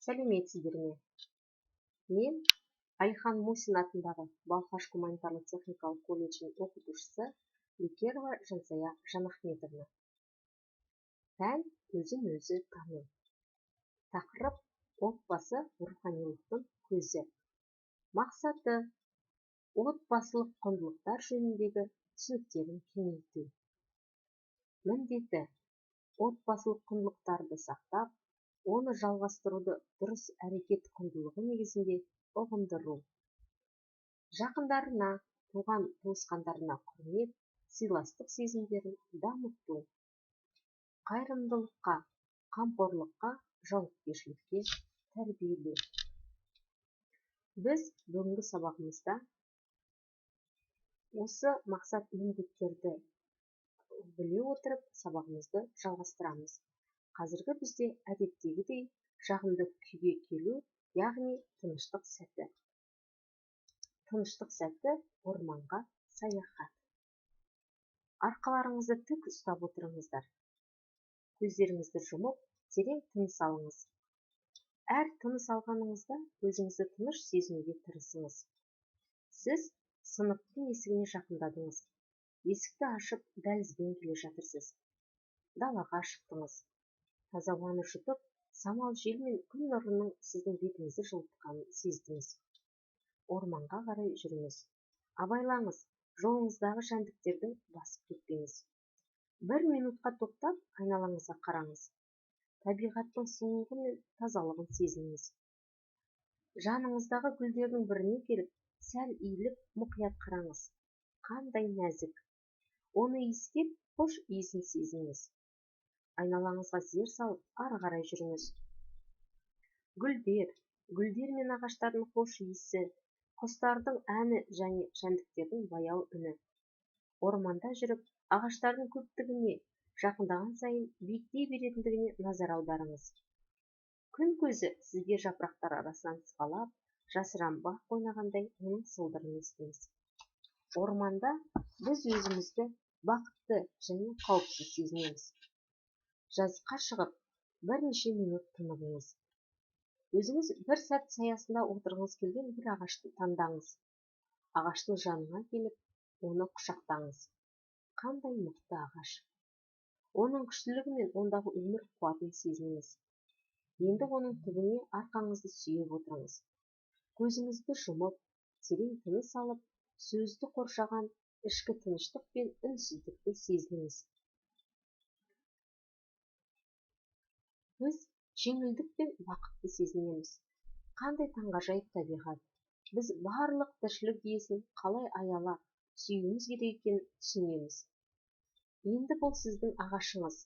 Сәлеметсіздер ме? Мен Әлихан Мусин атындағы Балқаш гуманитарлы-техникалық колледжінің оқытушысы Лекерова Жансая Жанахметовна. Пән өзін-өзі тану. Тақырып: отбасы руханилықтың көзі. Мақсаты: отбасылық құндылықтар жөніндегі түсініктерін кеңейту. Міндеті: отбасылық құндылықтарды сақтап, оны жалғастыруды дұрыс әрекет құндылығы негізінде ұғындыру. Жақындарына, туған туысқандарына құрмет, сыйластық сезімдерін дамыту. Қайырымдылыққа, қамқорлыққа, жауапкершілікке тәрбиелеу. Біз бүгінгі сабағымызда осы мақсат міндеттерді біле отырып сабағымызды жалғастырамыз. Қазіргі бізде әдеттегідей жағымды күйге келу, яғни тыныштық сәті. Тыныштық сәті орманға саяхат. Арқаларыңызды тік ұстап отырыңыздар. Көздеріңізді жұмып, терең тыныс алыңыз. Әр тыныс алғаныңызда өзіңізді тыныш сезінуге тырысыңыз. Сіз сыныптың есігіне жақындадыңыз. Есікті ашып, дәлізбен келе жатырсыз. Далаға шықтыңыз. Таза ауаны жұтып, самал жел мен күн нұрының сіздің бетіңізді жылытқанын сездіңіз. Орманға қарай жүріңіз. Абайлаңыз, жолыңыздағы жәндіктерді басып кетпеңіз. Бір минутқа тоқтап, айналаңызға қараңыз. Табиғаттың сұлулығы мен тазалығын сезініңіз. Жаныңыздағы гүлдердің біріне келіп, сәл иіліп, мұқият қараңыз. Қандай нәзік. Оны иіскеп, хош иісін сезініңіз. Айналаңызға зер салып, ары қарай жүріңіз. Гүлдер, гүлдер мен ағаштардың хош иісі, құстардың әні және жәндіктердің баяу үні. Орманда жүріп, ағаштардың көптігіне, жақындаған сайын биіктей беретіндігіне назар аударыңыз. Күн көзі сізге жапырақтар арасынан сығалап, жасыранбақ ойнағандай оның сылдырын естіңіз. Орманда біз өзімізді бақытты және қауіпсіз сезінеміз. Жазыққа шығып, бірнеше минут тынығыңыз. Өзіңіз бір сәт саясында отырғыңыз келген бір ағашты таңдаңыз. Ағаштың жанына келіп, оны құшақтаңыз. Қандай мықты ағаш! Оның күштілігі мен ондағы өмір қуатын сезініңіз. Енді оның түбіне арқаңызды сүйеп отырыңыз. Көзіңізді жұмып, терең тыныс алып, сөзді қоршаған ішкі тыныштық пен үнсіздікті сезініңіз. Біз жеңілдік пен бақытты сезінеміз. Қандай таңғажайып табиғат! Біз барлық тіршілік иесін қалай аялап, сүюіміз керек екенін түсінеміз. Енді бұл сіздің ағашыңыз.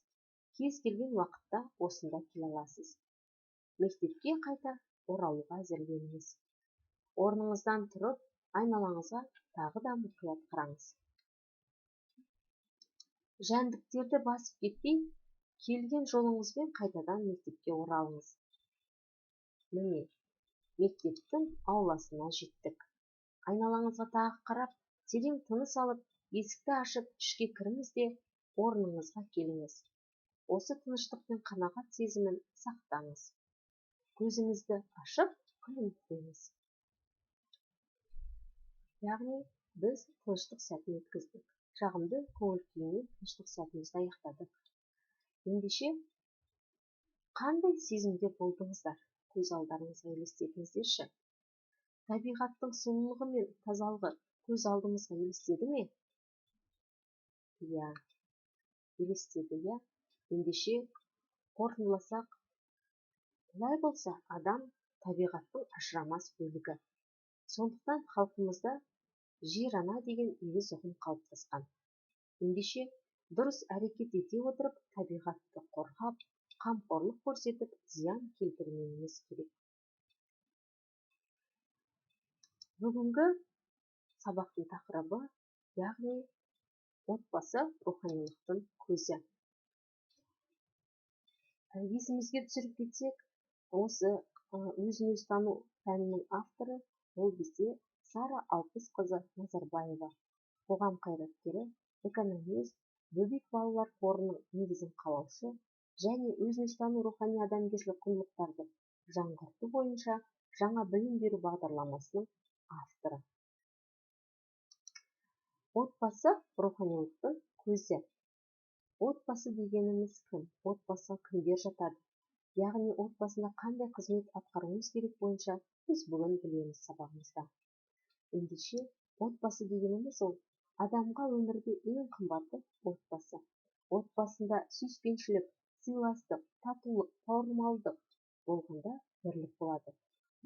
Кез келген уақытта осында келе аласыз. Мектепке қайта оралуға әзірленіңіз. Орныңыздан тұрып, айналаңызға тағы да мұқият қараңыз. Жәндіктерді басып кетпей, келген жолыңызбен қайтадан мектепке оралыңыз. Міне, мектептің ауласына жеттік. Айналаңызға тағы қарап, терең тыныс алып, есікті ашып, ішке кіріңіз де, орныңызға келіңіз. Осы тыныштық пен қанағат сезімін сақтаңыз. Көзіңізді ашып, күлімсіреңіз. Яғни, біз тыныштық сәтін өткіздік. Жағымды көңіл күймен тыныштық сәтімізді аяқтадық. Ендеше, қандай сезімде болдыңыздар? Көз алдарыңызға елестетіңіздерші. Табиғаттың сұлулығы мен тазалығы көз алдымызға елестеді ме? Иә, елестеді, иә. Ендеше, қорытындыласақ, олай болса, адам табиғаттың ажырамас бөлігі. Сондықтан халқымызда жер ана деген егіз ұғым қалыптасқан. Ендеше, дұрыс әрекет ете отырып, табиғатты қорғап, қамқорлық көрсетіп, зиян келтірмеуіміз керек. Бүгінгі сабақтың тақырыбы, яғни отбасы руханилықтың көзі. Есімізге түсіріп кетсек, осы өзін-өзі тану пәнінің авторы ол бізде Сара Алпысқызы Назарбаева, қоғам қайраткері, экономист, бөбек балалар қорының негізін қалаушы және өзін-өзі тану рухани адамгершілік құндылықтарды жаңғырту бойынша жаңа білім беру бағдарламасының авторы. Отбасы руханилықтың көзі. Отбасы дегеніміз кім? Отбасыға кімдер жатады? Яғни отбасында қандай қызмет атқаруымыз керек бойынша біз бүгін білеміз сабағымызда. Ендеше, отбасы дегеніміз ол адамға өмірде ең қымбаты отбасы. Отбасында сүйіспеншілік, сыйластық, татулық, бауырмалдық болғанда бірлік болады.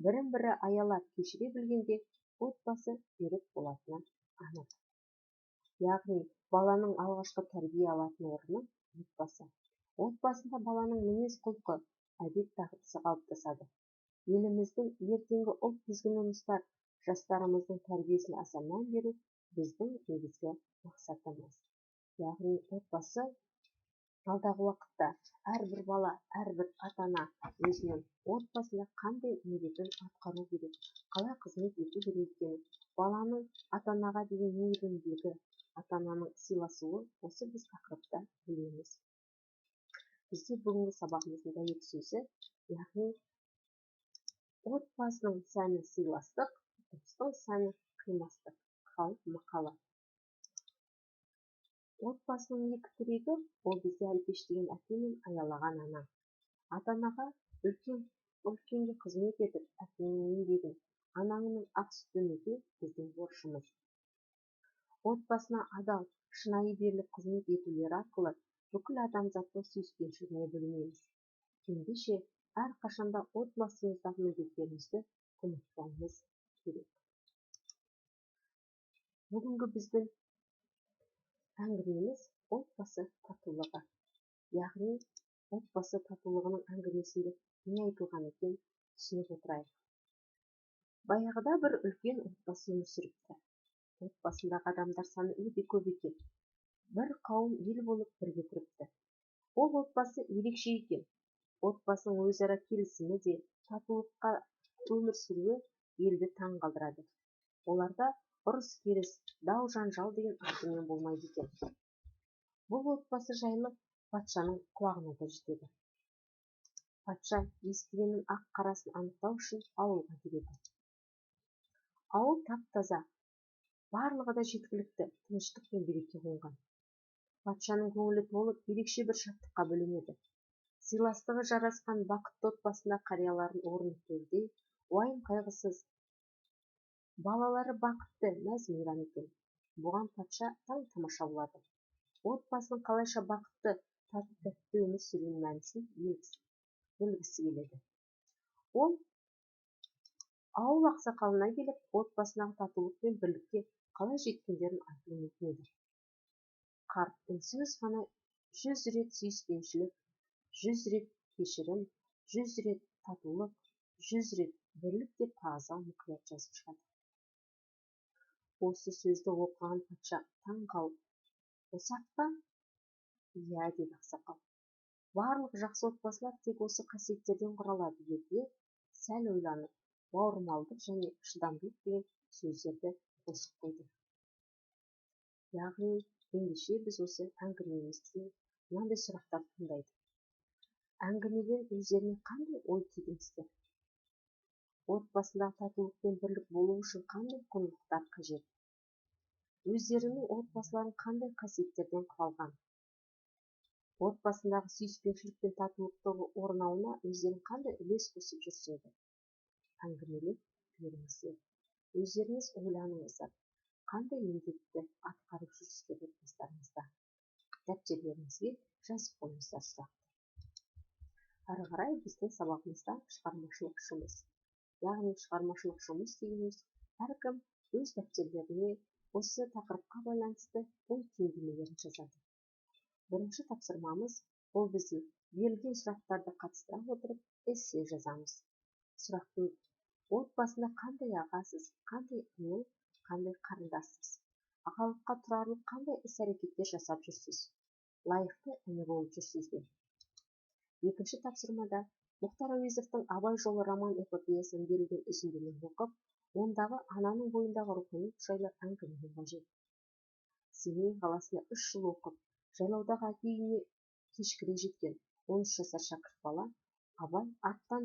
Бірін-бірі аялап кешіре білгенде отбасы берік болатыны анық. Яғни баланың алғашқы тәрбие алатын орны отбасы. Отбасында баланың мінез-құлқы, әдет дағдысы қалыптасады. Еліміздің ертеңгі ұлт тізгінін ұстар жастарымыздың тәрбиесіне аса мән беру біздің негізгі мақсатымыз. Яғни отбасы алдағы уақытта әрбір бала, әрбір ата-ана өзінің отбасында қандай міндетін атқару керек, қалай қызмет ету керек екенін, баланың ата-анаға деген мейірімділігі, ата-ананың сыйласуы осы біз тақырыпта білеміз. Бізде бүгінгі сабағымыздың дәйек сөзі, яғни отбасының сәні сыйластық, достың сәні қимастық. Халық мақалы. Отбасының екі тірегі ол бізде әлпештеген әке мен аялаған ана. Ата-анаға үлкенге қызмет етіп, әкеңнің еңбегін, анаңның ақ сүтін өтеу біздің борышымыз. Отбасына адал, шынайы беріліп қызмет етулері арқылы бүкіл адамзаттың сүйіспеншілігіне бөленеміз. Ендеше, әрқашанда отбасымыздағы міндеттерімізді ұмытпауымыз керек. Бүгінгі біздің әңгімеміз отбасы татулығы. Яғни отбасы татулығының әңгімесінде не айтылған екен түсініп отырайық. Баяғыда бір үлкен отбасы өмір сүріпті. Отбасындағы адамдар саны өте көп екен. Бір қауым ел болып бірге тұрыпты. Ол отбасы ерекше екен. Отбасының өзара келісімі де татулыққа өмір сүруі елді таң қалдырады. Оларда ұрыс-керіс, дау-жанжал деген атымен болмайды екен. Бұл отбасы жайлы патшаның құлағына да жетеді. Патша естігеннің ақ-қарасын анықтау үшін ауылға келеді. Ауыл тап-таза, барлығы да жеткілікті, тыныштық пен береке қонған. Патшаның көңілі толып, ерекше бір шаттыққа бөленеді. Сыйластығы жарасқан бақытты отбасында қариялардың орны төрде, уайым-қайғысыз, балалары бақытты, мәз-мейрам екен. Бұған патша таң-тамаша болады. Отбасының қалайша бақытты, тату-тәтті өмір сүруінің мәнісін білгісі келеді. Ол ауыл ақсақалына келіп, отбасындағы татулық пен бірлікке қалай жеткендерін айтуын өтінеді. Қарт үнсіз ғана 100 рет сүйіспеншілік, 100 рет кешірім, 100 рет татулық, 100 рет бірлік деп қағазға мұқият жазып шығады. Осы сөзді оқыған патша таң қалып, осы-ақ па? Иә, деді ақсақал. Барлық жақсы отбасылар тек осы қасиеттерден құралады деді де, сәл ойланып, бауырмалдық және шыдамдылық деген сөздерді қосып қойды. Яғни, ендеше біз осы әңгімемізден мынандай сұрақтар туындайды. Әңгімеден өздеріне қандай ой түйдіңіздер? Отбасындағы татулық пен бірлік болу үшін қандай құндылықтар қажет? Өздерінің отбасыларын қандай қасиеттерден құралған? Отбасындағы сүйіспеншілік пен татулықтың орнауына өздерің қандай үлес қосып жүрсіңдер? Әңгімелеп беріңіздер. Өздеріңіз ойланыңыздар. Қандай міндетті атқарып жүрсіздер отбасыларыңызда? Дәптерлеріңізге жазып қойыңыздар сұрақты. Ары қарай біздің сабағымызда шығармашылық жұмыс. Яғни шығармашылық жұмыс дегеніміз әркім өз дәптерлеріне осы тақырыпқа байланысты ой түйіндемелерін жазады. Бірінші тапсырмамыз ол бізде берілген сұрақтарды қатыстыра отырып эссе жазамыз. Сұрақтың отбасында қандай ағасыз, қандай іні, қандай қарындассыз? Ағалыққа тұрарлық қандай іс-әрекеттер жасап жүрсіз? Лайықты іні болып жүрсіз бе? Екінші тапсырмада Мұхтар Әуезовтің Абай жолы роман эпопеясынан берілген үзіндіні оқып, ондағы ананың бойындағы рухани жайлы әңгімелеу қажет. Семей қаласында 3 жыл оқып, жайлаудағы әке үйіне кешкіре жеткен 13 жасар шәкірт бала Абай аттан